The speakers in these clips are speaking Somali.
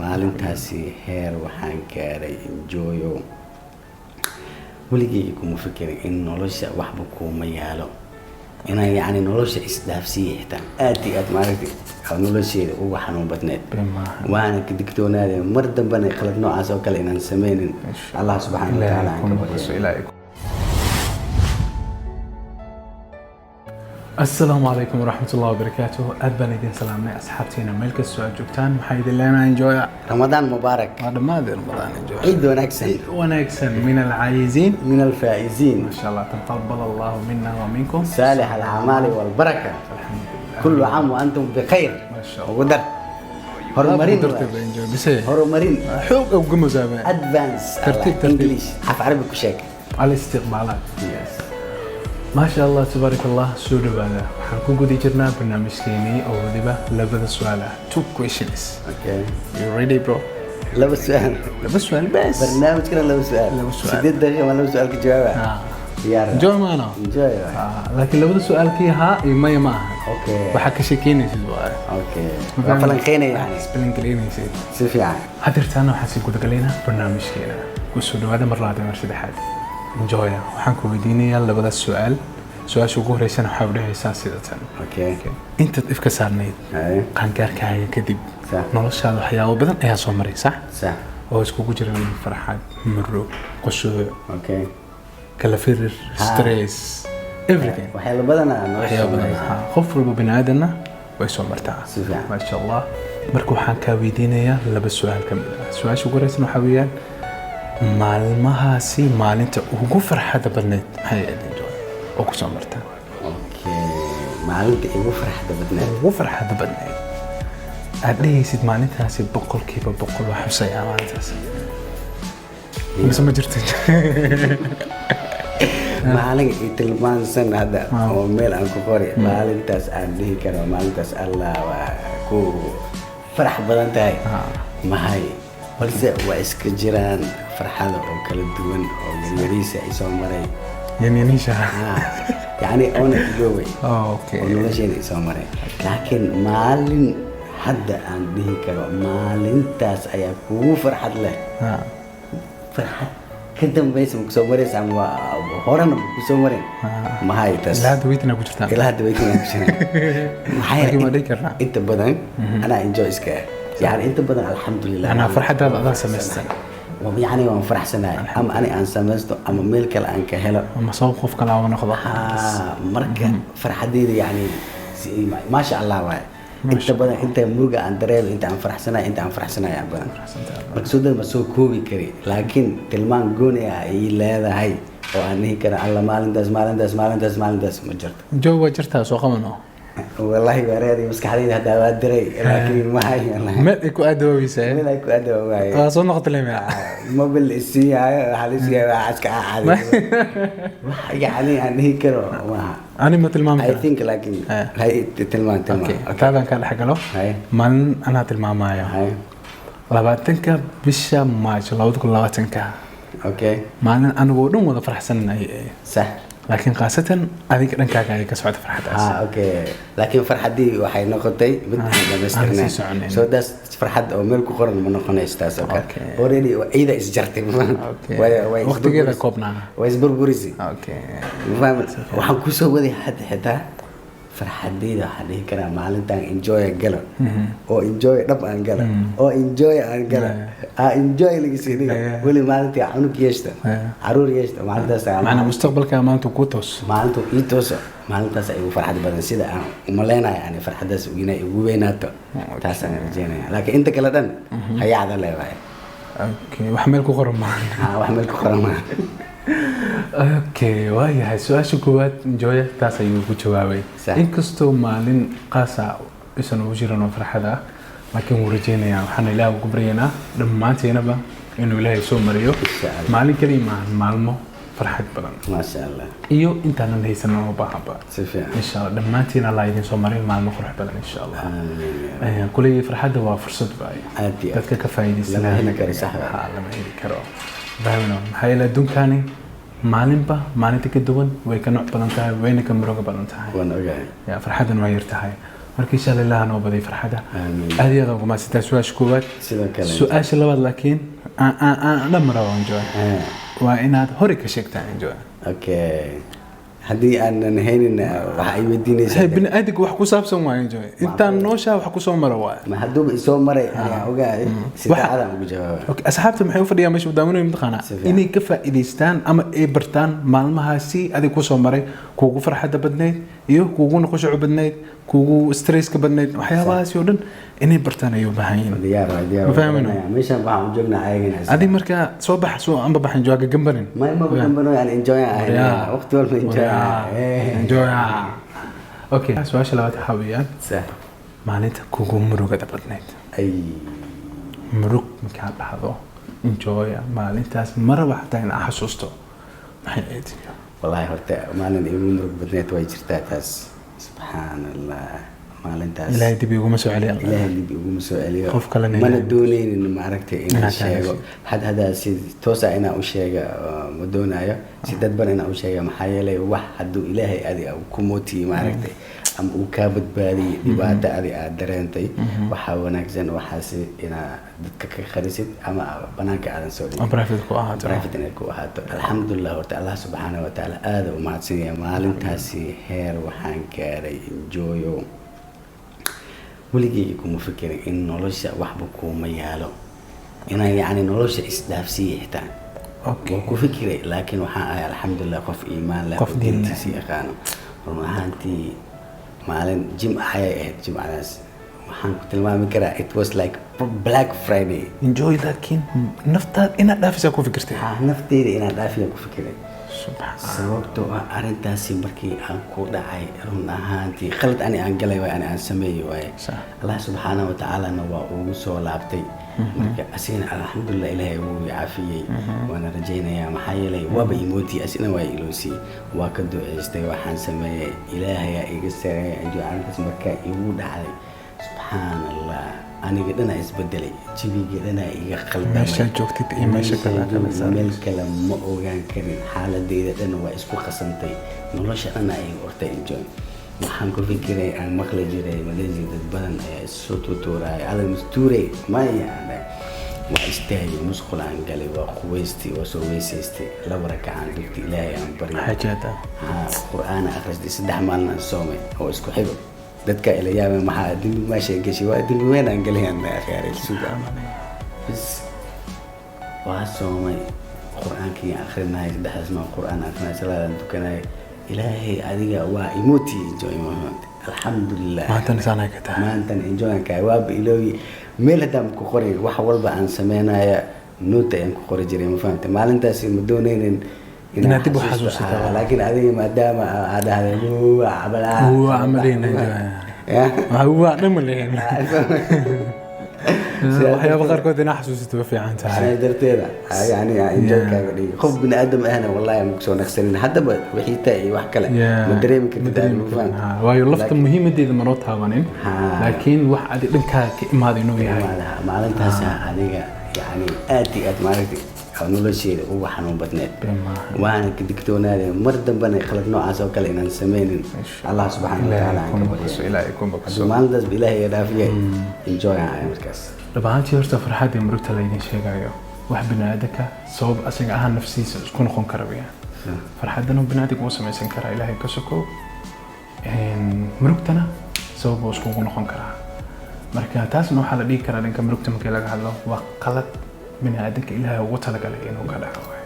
Maalintaasi heer waxaan gaaray, enjoyo. Weligay kuma fikirin in nolosha waxba kuuma yaalo, inaan yacni nolosha isdhaafsiiya xitaa aad iyo aad maaragtay oo nolosheeda uga xanuun badneed. Been maaha. Waana ka digtoonaaday mar dambena qalad noocaas oo kale inaan sameynin. Allah subxaana wa tacaala Ilaahay aan ka kuna baryo. baqaso, Ilaahay. Asalaamu calaykum waraxmat ullahi wabarakaatuh. Aad baan idin salaamnay asxaabtiina meel kastoo aad joogtaan. Maxaa idin leenahay, enjoya? Ramadaan mubaarak. Waa dhammaadeen Ramadaan, enjoy. Ciid wanaagsan. Wanaagsan min alcaayiziin. Min alfaa'iziin. Ma sha Allah, taqabal allahu mina wa minkum. Saalix alacmaali walbaraka. Alxamdulilah. Kullu caam wa antum bikhayr. Ma sha Allah. Ugu dar horumarin. Darteed Waay. Enjoy bise. Horumarin. Xoog ugu musaabaa. Advance. Tartiib, Allah. Tartiib. English af carabi ku sheeg. Cala istiqbaalaat. Yes. Maasha Allah, tabaarak Allah. Soo dhawaada. Waxaan ku guda jirnaa barnaamijkeenii oo wadiba labada su-aal ah, two questions. Okay. You ready, bro? Laba su-aal? Laba su-aal bes. Barnaamijkana laba su-aal? Laba su'aal. 8 daqiiqa ma laba su-aal ka jawaaba? Ah. Diyaar. Enjoy maana. Enjoy waay. Ah, laakiin labada su-aalkii haa iyo maya ma aha. Okay. Waxaa ka sheekeynaysid waaye. Okay, waa falanqeynaya yani. Isbalangelinaysid. Si fiican. Hadeertaana waxaan sii gudagalaynaa barnaamijkeena. Kusoo dhawaada mar labaad iyo mar saddexaad. Enjoya, waxaan ku weydiinayaa labada su-aal. Su-aasha ugu horeysana waxaa udhehaysaa sida tan. Okay. Intaad ifka saarnayd, Haye. qaangaarkaaga kadib, Sax. noloshaada waxyaabo badan ayaa soo maray, sax? Sax. Oo iskugu jira farxad, murug, qoshuuc, Okay. kala firir, stress, everything. Waxyaalo badan aa nolosha waxyaabo badan maraysa. Ha, qof walba bini aadanna way soo martaa. Si fiican. Maasha Allah. Marka waxaan kaa weydiinayaa laba su-aal ka mid ah. Su-aasha ugu horeysan waxaa weeyaan: maalmahaasi maalinta ugu farxadda badneyd maxay ahayd, enjoy, oo kusoo marta? Okay, maalinta igu farxadda badneed. Ugu farxadda badneyd aad dhehaysid maalintaasi 100% waa xusayaa maalintaas, mise ma jirto? Maalin i tilmaansan hadda oo meel aan ku qori maalintaas aan dhihi karo maalintaas Allah waa ku farax badan tahay mahay, balse waa iska jiraan farxada oo kala duwan oo yaryariisa i soo maray. Yanyaniisha. Ah, yacni oona iloobay oo nolosheena isoo maray, laakiin maalin hadda aan dhihi karo maalintaas ayaa kugu farxad leh, farxad ka dambaysa ma kusoo maraysa ama horena ma kusoo marin, mahay taas. Ilaa hadda weytinaa ku jirtaan. Ilaa hadda weytinaa ku jiraan. Maxaa Laakiin waa yeelay dhihi karnaa. Inta badan anaa enjoy iska ah, yani inta badan alxamdulilah. Anaa farxadaada adaa samaystay. Yani waan faraxsanahay, ama ani aan samaysto ama meel kale aan ka helo. Ama sabab qof kale aan noqdo. Ah, marka farxadeyda yani maasha Allah waay. Inta badan inta muruga aan dareemo, inta aan faraxsanahay, inta aan faraxsanahay aan badan. Marka soo dad ma soo koobi kari, laakiin tilmaan gooni ah ay leedahay oo aan dhihi karo alla maalintaas, maalintaas, maalintaas, maalintaas ma jirto. Joog, waa jirtaa, soo qabano. Wallahi waa reeday maskaxdayda haddaa waa diray, laakiin ma hayo wallahi. Meel ay ku aadaweysaa. Meel ay ku aadawa waaye. Waa soo noqotay leemia. Mobil isiiyayo, waxaa la isiiyayo waxaa iska caadi wax yacni aan dhihi karo maaha. Ani ma tilmaami I karaa? think laakiin hay tilmaan, tilmaan. Okay, taadaan kaa dhex galo. Hay. Maalin anaa tilmaamayo. Hay. 20-ka bisha March 2020-ka. Maalin anigoo dhan wada faraxsan ayay ahayd. Laakiin khaasatan adiga dhankaaga ayay ka socda farxaddaas. Ah, okay, laakiin farxaddii waxay noqotay mid aan aan dhamaystirnayn. sii soconayn. So taas farxad oo meel ku qoran ma noqonayso taas oo kale. Already ciida isjartay. Way Waqtigeeda koobnaa. Way isburburisay. Ma fahmat? Waxaan kusoo waday hadda xitaa farxadeyda waxaan dhihi karaa maalintaan enjoy galo oo enjoy dhab aan galo oo enjoy aan galo aa enjoy laga sii dhigo weli maalintii cunug yeeshta, caruur yeeshta, maalintaas macnaa mustaqbalka maanta ku toos. Maalintu ii tooso, maalintaas ay igu farxad badan sida aan umaleynayo ani farxaddaas inay igu weynaato, taas aan rajeynaya, laakiin inta kale dhan hayacda leedahay. Okay, wax meel ku qoran maaha. Ah, wax meel ku qoran maaha. Okay, waayahay. Su-aasha koowaad Joya taas ayuu ku jawaabay. Inkastoo maalin qaasa isan ugu jiran oo farxad ah, laakiin wuu rajeynayaa. Waxaan Ilaah ugu baryaynaa dhammaanteenaba inuu Ilaahay soo mariyo Insha Allah. maalin kaliya maahan, maalmo farxad badan Maasha Allah. iyo intaanan haysan oo baahanba. Si fiican. Insha Allah, dhammaantiin Allah idin soo mariyo maalmo qurux badan, insha Allah. Amiin. Kuley farxadda waa fursad baay Aad iyo aad. dadka ka faa'iidaysanaya. Lama heli karo, sax waay. Ha, lama heli karo. Fahmino, maxaa yeelay adduunkani maalinba maalinta ka duwan way ka nooc badan tahay, wayna ka murugo badan tahay. Waan ogahay. Ya, farxaddan waa yar tahay. Marka insha Allah Ilaah noo baday farxadda. Aamiin. Aad iyo aad ugu mahadsantahay su-aasha koowaad. Sidoo kale. Su-aasha labaad laakiin aan dhan rabo, Enjoy, waa inaad hore ka sheegtaa, Enjoy. Okay, haddii aanan haynin waxa ay weydiinaysaa. Bini aadamka wax ku saabsan waa, Enjoy, intaan nooshaa wax kusoo mara waay. Ma hadduuba isoo maray ayaa ogaay, si daacadaan ugu jawaaba. Okay, asxaabta maxay u fadhiyaan meesha u daawanaya mataqaanaa? Si fiican. Inay ka faa'iidaystaan ama ay bartaan maalmahaasi adig kusoo maray, kuugu farxadda badnayd iyo kuugu noqoshaco badnayd, kuugu stresska badnayd, waxyaabahaasi oo dhan inay bartaan ayay u baahan yihiin. Diyaar waa, diyaar. Ma fahmayno? Meeshan waxaan u joognaa ayagana. Adig markaa soo bax, soo amba baxan jooga gambanin. Ma gambano, yani enjoy ahay waqti walba, enjoy ahay. Enjoy. Okay, su-aasha labaad waxaa weeyaan Sax. maalinta kugu murugada badnayd. Ay. Murug markaa dhacdo, Enjoy, maalintaas maraba xataa in aan xasuusto, maxay ahayd? Wallahi horta maalin igu murug badneed way jirtaa taas, subxaan Allah, maalintaas. Ilaahay dib iguma soo celiya. Ilaahay dib iguma soo celiyo. Qof kalena mana Ilaahay- dooneynin maaragtay inaan Inaad sheego. Hadaa si toosa inaan u sheega ma doonayo, si dadban inaan u sheega, maxaa yeelay wax hadduu Ilaahay adi uu ku mootiyey maaragtay ama uu kaa badbaadiyey dhibaato adi aad dareentay, waxaa wanaagsan waxaasi inaa dadka ka qarisid ama banaanka aadan soo dhigin. Oo private ku ahaato. Private inay ku ahaato. Alxamdulilah, horta Allah subxaana wa tacaala aada u mahadsan yahay. Maalintaasi heer waxaan gaaray, Enjoyo, weligay kuma fikirin in nolosha waxba kuuma yaalo, inaan yacni nolosha isdhaafsiiya xitaa waa ku fikiray, laakiin waxaan ahay alxamdulilah qof iimaan leh Qof oo diin leh. diintiisa yaqaano. Run ahaantii maalin jimca ayay ahayd. Jimcadaas waxaan ku tilmaami karaa it was like Black Friday. Enjoy, laakiin naftaad inaad dhaafisaa ku fikirtay? Ha, nafteyda inaan dhaafiya ku fikiray. Subxaan. Sababtoo ah arrintaasi markii aan ku dhacay, run ahaantii khalad ani aan galay waay, ani aan sameeyey waaye. Allah subxaanahu watacaalana waa ugu soo laabtay. Marka asigana alxamdulilah Ilaahay wuu i caafiyey, waana rajaynayaa, maxaa yeelay waaba imootiyey, asina waa iloosiyey, waa ka duceystay, waxaan sameeyey Ilaahayaa iga sareeya. Enjoy, arrintaas markaa igu dhacday, subxaan Allah, aniga dhanaa isbedelay, jawiga dhanaa iga khaldamay. Meeshaad joogtid iyo meesha kale Meeshaan kala joogo, saaran. Meel kale ma ogaan karin. Xaaladeyda dhan waa isku qasantay, nolosha dhan ay ortay. Enjoy, waxaan ku fikiray aan maqli jiray Malaysia dad badan ayaa isu tutuuraya, adag mastuuray maya aan dhahay. Waa istaagay, musqul aan galay, waa qubaystay, waa soo weysaystay, laba rakacaan dugta, Ilaahay aan baryay. Xaajaada. Haa, Qur'aan akhristay, 3 maalin aan soomay oo isku xigo. Dadka ila yaabay, maxaa dembi meesha gashay? Waa dembi weyn aan galay aan akhyaray suga bas. Waa soomay, Qur'aankii aan akhrinayay, saddexdaas maan Qur'aan akhrinay, salaadaan tukanayay. Ilaahay adiga waa imooti. Enjoy, alxamdulilah. Maantana saanay ka tahay. Maantan enjoy kahay, waaba ilooyi. Meel haddaan ku qoray wax walba aan sameynaya, note ayaan ku qori jiray, ma fahamtay? Maalintaasi ma dooneynin Inaad dib u xasuusto. xasuusato. Ah, laakiin adiga maadaama aad dhahday "Waa cabalaa." Waa camaleyna, Enjoy. Ya? Waa dhan ma leeyahay waxyaaba qaarkood inaa xasuusato way fiican tahay. Sidaas darteeda yani enjoy kaaga dhigi qof bini aadam ahna wallahi ma kusoo naqsanin haddaba wixii taa iyo wax kale ma dareemi Ma kartid dareemi adiga, ma kartid. fahamtay? Ha, waayo lafta muhiimadeeda manoo taabanin, laakiin wax adi dhankaaga ka imaada inuu yahay. Maalintaas aniga yani aad iyo aad maaragtay oo nolosheeda ugu xanuun badneed. Been maaha. Waana ka digtoonaaday mar dambena khalad noocaas oo kale inaan sameynin. Allah subxaana Ilaahay watacaala aan ka kuma barya. bakaso, Ilaahay kuma bakaso. Hadduu maalintaas ba Ilaahay iga dhaafiye, enjoy aan ahay markaas. Dhab ahaantii horta farxadda iyo murugta laydin sheegayo wax biniaadanka sabab asaga ahaan nafsiisa isku noqon kara weyaan. Farxaddana biniaadanka wuu samaysan karaa Ilaahay ka sokow. Murugtana sabab wuu iskugu noqon karaa. Marka taasna waxaa la dhihi karaa dhanka murugta markii laga hadlo waa qalad biniaadanka Ilaahay ugu talagalay inuu ka dhaco waaye.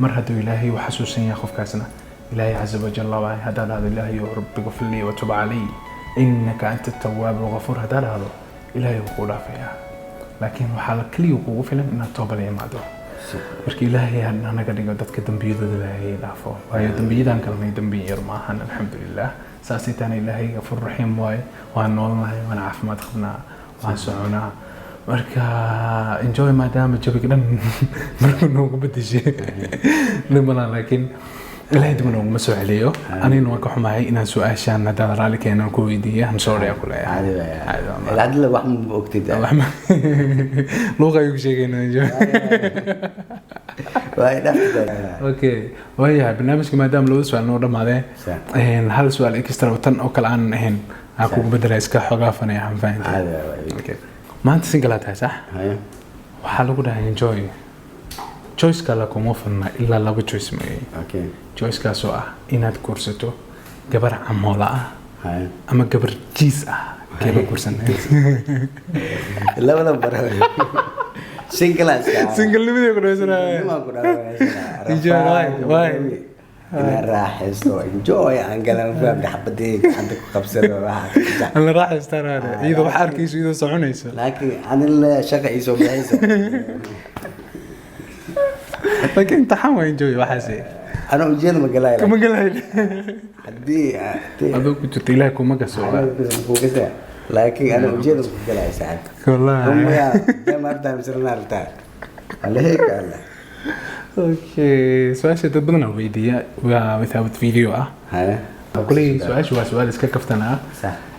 Mar hadduu Ilaahay u xasuusan yahay qofkaasna, Ilaahay casa wajalla waaye, haddaa dhahdo "Ilaahay rabbi gfir lii watub calay innaka anta tawaabu lghafuur", haddaa dhahdo Ilaahay wuu kuu dhaafayaa, laakiin waxaa la keliya kugu filan inaad tooba la imaado. Marka Ilaahay ha naga dhigo dadka dembiyadooda Ilaahay dhaafo, waayo dembiyadan kalnay dembi yar maahan. Alxamdulilah, saasay taana Ilaahay gafuur raxiim waaye. Waan noolnahay, waan caafimaad qabnaa, waan soconaa. Marka Enjoy, maadaama jawiga dhan markuu noogu bedeshay dhimalaan, laakiin Ilaahay dib nooguma soo celiyo. Anigana waan ka xumahay inaan su-aashaan haddaad raalli keenan ku weydiiya. I'm sorry aan ku leeyahay. Caadi waay. Caadi waa. Ilaa wax ma ogtid. Luuqa ayuu ku sheegayna, Enjoy. Waa dhaafta. Okay, waayahay, barnaamijka maadaama labada su-aal noo dhamaadeen, Sax. Hal su-aal extra oo tan oo kale aanan ahayn Aan kugu bedelaa iska xogaafanaya aan fahantahay. Caadi waay. Okay. Maanta single aad tahay, sax? Haya. Waxaa lagu dhahay enjoy choice kale kuma furna ilaa laba choice mooye. Choicekaas oo ah inaad guursato gabar camoola ah ama gabar jiis ah. Keeba guursan? Labada baro single. Single-nimadii ku dhaweysanaya. Nimaan ku dhaweysanaa. Enjoy, why? Why? Inaan raaxaysto, enjoy aan galan, fahamta, xabadii gacanta ku qabsado waxa. Aan la raaxaystaan iyadoo wax arkayso, iyadoo soconayso. Laakiin anila shaqa ii soo bixayso. Laakiin imtixaan waa enjoy waxaasi. Ana ujeeda ma galaayo. Kama galayn. Haddii Adoo ku jirta Ilaah kuma gaso. Laakiin ana ujeeda ku galaayo, saaxiib. Wallahi. Rumaya maarta misrna arta alheek alla. Okay, su-aasha dad badan aan weydiiya waa without video ah. Haya. Kuley su-aashu waa su-aal iska kaftan ah.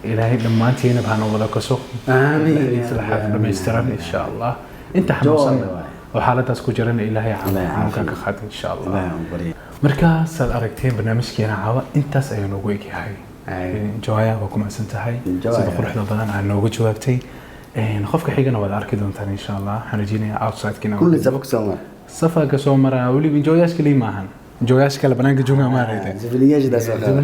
Ilaahay dhammaantiina ha noo wada kaso. Aamiin. Islaxaad dhammaystiran insha Allah. Inta xanuunsan Joy waay. oo xaaladaas ku jirana Ilaahay Ilaahay xanuunka ka caafiyo. qaad insha Allah. Ilaahay aan baryo. Markaasaad aragteen barnaamijkeena caawa intaas ayuu noogu egyahay. Ay. Joya, waa ku mahadsan tahay Joya. sida quruxda badan aad noogu jawaabtay. Qofka xigana waad arki doontaan insha Allah. Waxaan rajeynayaa outside-kina Kulli sabab soo mar. Safarka soo maraa weliba enjoyaasha kaliya maahan, enjoyaasha kale banaanka jooga maaragtay. Sifiliyaasha soo qaba.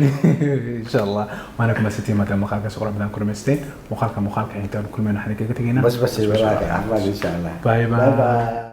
Insha Allah waana kuma sitiin maadaama muuqaalkaas qurux badan ku dhamaysteen. Muuqaalka xigtaan kulmayna waxaan kaga tegaynaa Bas bas, caafimaad insha Allah. Bye bye. Bye.